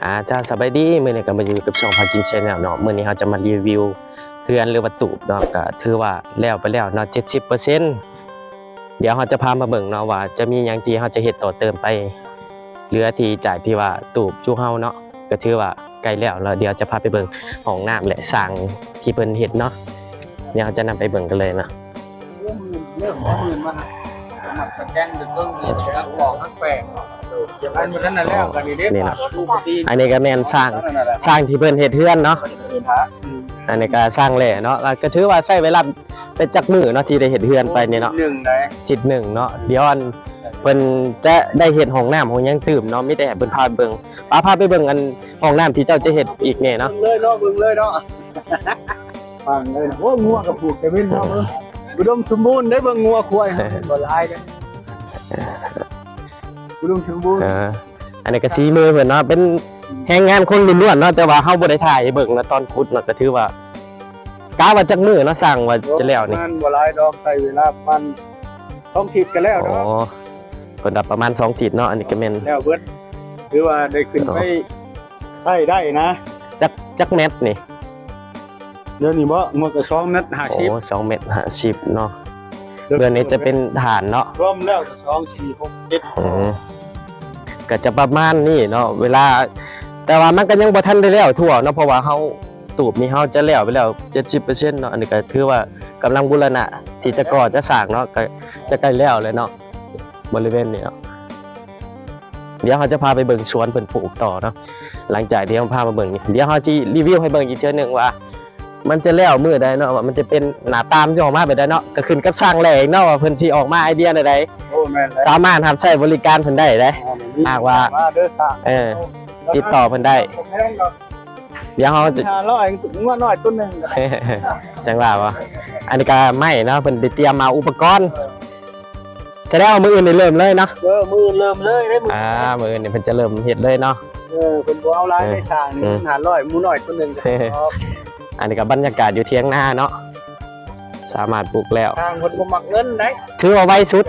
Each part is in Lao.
ອາ ເຈົ້າ ສະບາຍດີ ມື້ນີ້ກໍມາຢູ່ກັບຊ່ອງພາກິນແຊນແນວເນາະ. ມື້ນີ້ເຮົາຈະມາຣີວິວເຮືອນ ຫຼືວ່າຕູບເນາະ ກໍຖືວ່າແລ້ວໄປແລ້ວເນາະ ເຈັດສິບເປີເຊັນ. ດຽວເຮົາຈະພາມາເບິ່ງເນາະ ວ່າຈະມີຫຍັງທີ່ເຮົາຈະເຮັດຕໍ່ເຕີມໄປ ເຫຼືອທີ່ຈາກທີ່ວ່າຕູບຈຸເຮົາເນາະ ກໍຖືວ່າໃກ້ແລ້ວ ແລ້ວດຽວຈະພາໄປເບິ່ງຫ້ອງນ້ຳ ແລະ ສ້າງທີ່ເພິ່ນເຮັດເນາະ. ດຽວເຮົາຈະນຳໄປເບິ່ງກັນເລີຍເນາະ. ເລີ່ມ ເລີ່ມຈະໝື່ນມາ ມັກຕະແກງເຖິງເຄິ່ງນີ້ ແລ້ວອອກທັງແປງ ອັນບໍ່ທັນໄດ້ແລ້ວ ອັນນີ້ເດ້ ນີ້ເນາະ ອັນນີ້ກໍແມ່ນສ້າງ ສ້າງທີ່ເພິ່ນເຮັດເຮືອນເນາະ. ອັນນີ້ກໍສ້າງແຫຼະເນາະ ກໍຖືວ່າໃຊ້ເວລາໄປຈັກມື້ເນາະ ທີ່ໄດ້ເຮັດເຮືອນໄປນີ້ເນາະ. ໂອ້ ທິດໜຶ່ງໄດ໋ ທິດໜຶ່ງເນາະ. ດຽວອັນ ເພິ່ນຈະໄດ້ເຮັດຫ້ອງນ້ຳຫ້ອງຫຍັງຕື່ມເນາະ ມີແຕ່ໃຫ້ເພິ່ນພາໄປເບິ່ງ. ປາ ພາໄປເບິ່ງອັນຫ້ອງນ້ຳທີ່ເຈົ້າຈະເຮັດອີກແດ່ເນາະ. ເບິ່ງເລີຍເນາະ ເບິ່ງເລີຍເນາະ. ຟັງເລີຍ ໂອ້ ງົວກໍຜູກແຕ່ເວັນເນາະ. ເບິ່ງ ອຸດົມສົມບູນໄດ໋ ເບິ່ງງົວຄວາຍເຮົາບໍ່ຫຼາຍເດ້ ອຸດົມສົມບູນ. ເອີ ອັນນີ້ກໍສີມືເພິ່ນເນາະ ເປັນແຮງງານຄົນລ້ວນໆເນາະ. ແຕ່ວ່າເຮົາບໍ່ໄດ້ຖ່າຍໃຫ້ເບິ່ງນະ ຕອນຂຸດເນາະ ກໍຖືວ່າ ກະວ່າຈັກມື້ເນາະ ສ້າງວ່າຈະແລ້ວນີ້? ປະມານບໍ່ຫຼາຍດອກ ໃຊ້ເວລາປະມານສອງທິດກໍແລ້ວເນາະ. ໂອ້ ເພິ່ນວ່າປະມານສອງທິດເນາະ. ອັນນີ້ກໍແມ່ນແລ້ວເບິດ ຖືວ່າໄດ້ຂຶ້ນໄປໃຊ້ໄດ້ນະ. ຈັກ ຈັກແມັດນີ້? ດຽວນີ້ບໍ ມັນກໍສອງແມັດຫ້າສິບ. ໂອ້ ສອງແມັດຫ້າສິບເນາະ. ເຮືອນນີ້ຈະເປັນຖານເນາະ ລວມແລ້ວກໍສອງ ສີ່ ຫົກ ເຈັດ ອືມ ກໍຈະປະມານນີ້ເນາະ ເວລາ ແຕ່ວ່າມັນກໍຍັງບໍ່ທັນໄດ້ແລ້ວທົ່ວເນາະ ເພາະວ່າເຮົາ ຕູບນີ້ເຮົາຈະແລ້ວໄປແລ້ວເຈັດສິບເປີເຊັນເນາະ. ອັນນີ້ກໍຖືວ່າກຳລັງບູລະນະທີ່ຈະກໍ່ຈະສ້າງເນາະ ກໍຈະໃກ້ແລ້ວແລ້ວເນາະ ບໍລິເວນນີ້ເນາະ. ດຽວເຮົາຈະພາໄປເບິ່ງສວນເພິ່ນປູກຕໍ່ເນາະ. ຫຼັງຈາກທີ່ເຮົາພາມາເບິ່ງນີ້ ດຽວເຮົາຊິຣີວິວໃຫ້ເບິ່ງອີກເທື່ອໜຶ່ງວ່າ ມັນຈະແລ້ວມື້ໃດເນາະ ວ່າມັນຈະເປັນໜ້າຕາມັນຊິອອກມາແບບໃດເນາະ. ກໍຂຶ້ນກັບຊ່າງແຫຼະເນາະ ວ່າເພິ່ນຊິອອກມາໄອເດຍແນວໃດ. ໂອ້ ແມ່ນແລ້ວ ສາມາດຮັບໃຊ້ບໍລິການເພິ່ນໄດ້ເດ້. ອໍ ຫາກວ່າ ມາເດີ ຊ່າງ ເອີ ຕິດຕໍ່ເພິ່ນໄດ້. ບໍ່ແພງດອກ ດຽວເຮົາຈະ ຫ້າຮ້ອຍ ງົວນ້ອຍຕົວໜຶ່ງ ຈັ່ງວ່າບໍ່. ອັນນີ້ກໍໄມ້ເນາະ ເພິ່ນໄດ້ຕຽມມາອຸປະກອນ. ສະແດງວ່າມື້ອື່ນນີ້ເລີ່ມເລີຍເນາະ? ເອີ ມື້ອື່ນເລີ່ມເລີຍເດ້ ມື້ ອ່າ ມື້ອື່ນນີ້ເພິ່ນຈະເລີ່ມເຮັດເລີຍເນາະ. ເອີ ເພິ່ນບໍ່ເອົາຫຼາຍ ເອີ ໄດ້ສ້າງ ອືມ ຫ້າຮ້ອຍ ໝູນ້ອຍຕົວໜຶ່ງກໍ ອືມ ອອກ. ອັນນີ້ກໍບັນຍາກາດຢູ່ຖຽງນາເນາະ ສາມາດປູກແລ້ວ. ຊ່າງເພິ່ນບໍ່ມັກເງິນໃດ໋ ຖືວ່າໄວສຸດ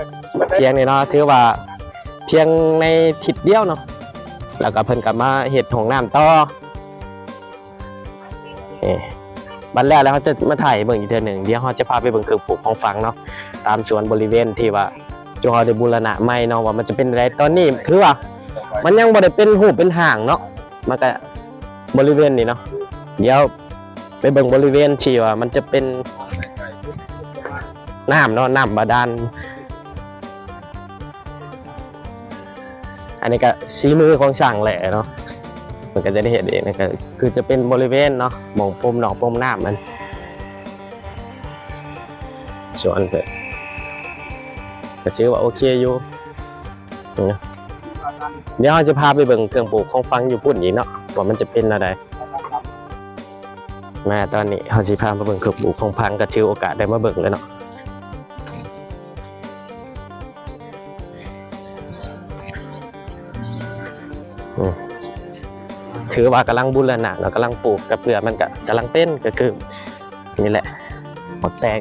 ຖຽງນີ້ເນາະ ຖືວ່າພຽງໃນທິດດຽວເນາະ ແລ້ວກໍເພິ່ນກໍມາເຮັດຫ້ອງນ້ຳຕໍ່. ເອີ ບັດແລ້ວແລ້ວເຮົາຈະມາຖ່າຍໃຫ້ເບິ່ງອີກເທື່ອໜຶ່ງ. ດຽວເຮົາຈະພາໄປເບິ່ງເຄື່ອງປູກຂອງຝັງເນາະ ຕາມສວນບໍລິເວນທີ່ວ່າຈຸເຮົາໄດ້ບູລະນະໃໝ່ເນາະ ວ່າມັນຈະເປັນແນວໃດ. ຕອນນີ້ຖືວ່າມັນຍັງບໍ່ໄດ້ເປັນຮູບເປັນຮ່າງເນາະ ມັນກະບໍລິເວນນີ້ເນາະ. ດຽວໄປເບິ່ງບໍລິເວນທີ່ວ່າມັນຈະເປັນນ້ຳເນາະ ນ້ຳບາດານ. ອັນນີ້ກໍສີມືຂອງຊ່າງແຫຼະເນາະ ເພິ່ນກໍຈະໄດ້ເຮັດເອງ. ນີ້ກໍຄືຈະເປັນບໍລິເວນເນາະ ໝ່ອງພົມໜອງພົມນ້ຳມັນ ສວນເພິ່ນ ກໍຖືວ່າໂອເຄຢູ່. ດຽວເຮົາຈະພາໄປເບິ່ງເຄື່ອງປູກຂອງຝັງຢູ່ພຸ້ນອີກເນາະ ວ່າມັນຈະເປັນແນວໃດ. ມາຕອນນີ້ເຮົາຊິພາມາເບິ່ງເຄື່ອງປູກຂອງຝັງ ກໍຖືໂອກາດໄດ້ມາເບິ່ງແລ້ວເນາະ. ອືມ ຖືວ່າກຳລັງບູລະນະເນາະ ກຳລັງປູກ ແຕ່ເປືອກມັນກໍກຳລັງເປັນ ກໍຄືນີ້ແຫຼະ ໝາກແຕງ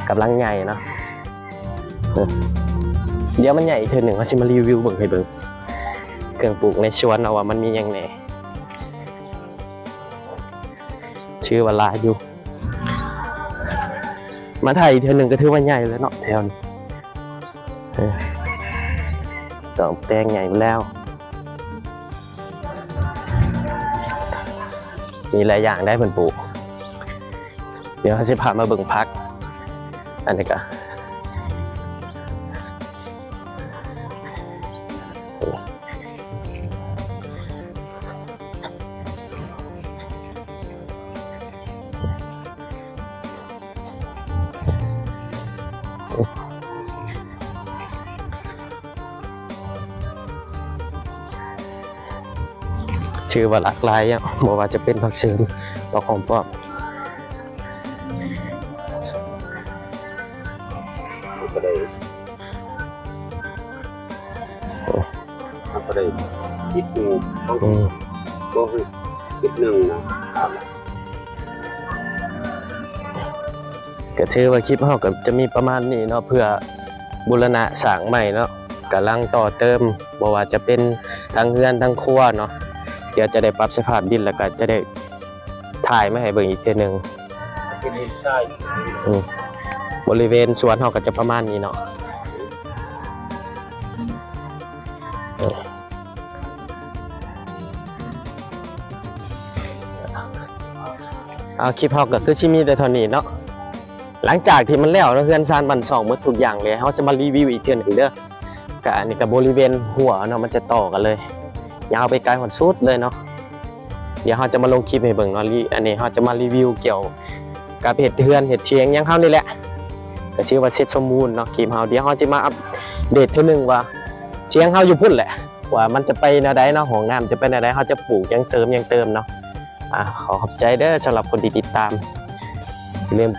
ກຳລັງໃຫຍ່ເນາະ. ເອີ ດຽວມັນໃຫຍ່ອີກເທື່ອໜຶ່ງ ເຮົາຊິມາຣີວິວເບິ່ງໃຫ້ເບິ່ງ ເຄື່ອງປູກໃນສວນເນາະ ວ່າມັນມີຫຍັງແດ່. ຖືວ່າຫຼາຍຢູ່ ມາຖ່າຍອີກເທື່ອໜຶ່ງກໍຖືວ່າໃຫຍ່ແລ້ວເນາະ ແຖວນີ້. ເອີ ຕ້ອງແຕ່ງໃຫຍ່ແລ້ວ. ມີຫຼາຍຢ່າງໄດ໋ເພິ່ນປູກ. ດຽວເຮົາຊິພາມາເບິ່ງຜັກ ອັນນີ້ກະ ຖືວ່າຫຼາກຫຼາຍເນາະ ບໍ່ວ່າຈະເປັນຜັກເສີມ ຜັກຫອມປ້ອມ ກໍໄດ້ ເຮົາກໍໄດ້ຄິດຢູ່ ອືມ ບໍ່ຄືຄິດໜຶ່ງນະ ກໍຖືວ່າຄລິບເຮົາກໍຈະມີປະມານນີ້ເນາະ ເພື່ອບູລະນະສ້າງໃໝ່ເນາະ ກຳລັງຕໍ່ເຕີມ ບໍ່ວ່າຈະເປັນ ທັງເຮືອນທັງຄົວເນາະ. ດຽວຈະໄດ້ປັບສະພາບດິນ ແລ້ວກໍຈະໄດ້ຖ່າຍມາໃຫ້ເບິ່ງອີກເທື່ອໜຶ່ງ. ອືມ ບໍລິເວນສວນເຮົາກໍຈະປະມານນີ້ເນາະ. ເອົາ ຄລິບເຮົາກໍຄືຊິມີແຕ່ເທົ່ານີ້ເນາະ. ຫຼັງຈາກທີ່ມັນແລ້ວເນາະ ເຮືອນຊານບ້ານຊ່ອງໝົດທຸກຢ່າງແລ້ວ ເຮົາຈະມາຣີວິວອີກເທື່ອໜຶ່ງເດີ. ກະອັນນີ້ກະບໍລິເວນຮົ້ວເນາະ ມັນຈະຕໍ່ກັນເລີຍ ຍາວໄປໄກຮອດສຸດເລີຍເນາະ. ດຽວເຮົາຈະມາລົງຄລິບໃຫ້ເບິ່ງເນາະ ລີ ອັນນີ້ເຮົາຈະມາຣີວິວກ່ຽວກັບເຮັດເຮືອນເຮັດຖຽງຫຍັງເຮົານີ້ແຫຼະ. ກະຖືວ່າເສັດສົມບູນເນາະ ຄລິບເຮົາ. ດຽວເຮົາຈະມາອັບເດດເທື່ອໜຶ່ງວ່າຖຽງເຮົາຢູ່ພຸ້ນແຫຼະ ວ່າມັນຈະໄປແນວໃດເນາະ ຫ້ອງນ້ຳຈະໄປແນວໃດ ເຮົາຈະປູກຫຍັງເຕີມຫຍັງເຕີມເນາະ. ອາ ຂໍຂອບໃຈເດີສຳລັບຄົນທີ່ຕິດຕາມ ຢ່າລືມ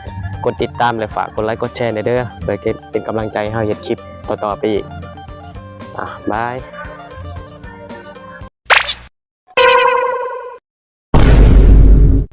ກົດຕິດຕາມ ແລະ ຝາກກົດໄລກົດແຊແດ່ເດີ ເພື່ອເປັນກຳລັງໃຈໃຫ້ເຮົາເຮັດຄລິບຕໍ່ໆໄປອີກ. ອາ ບາຍ.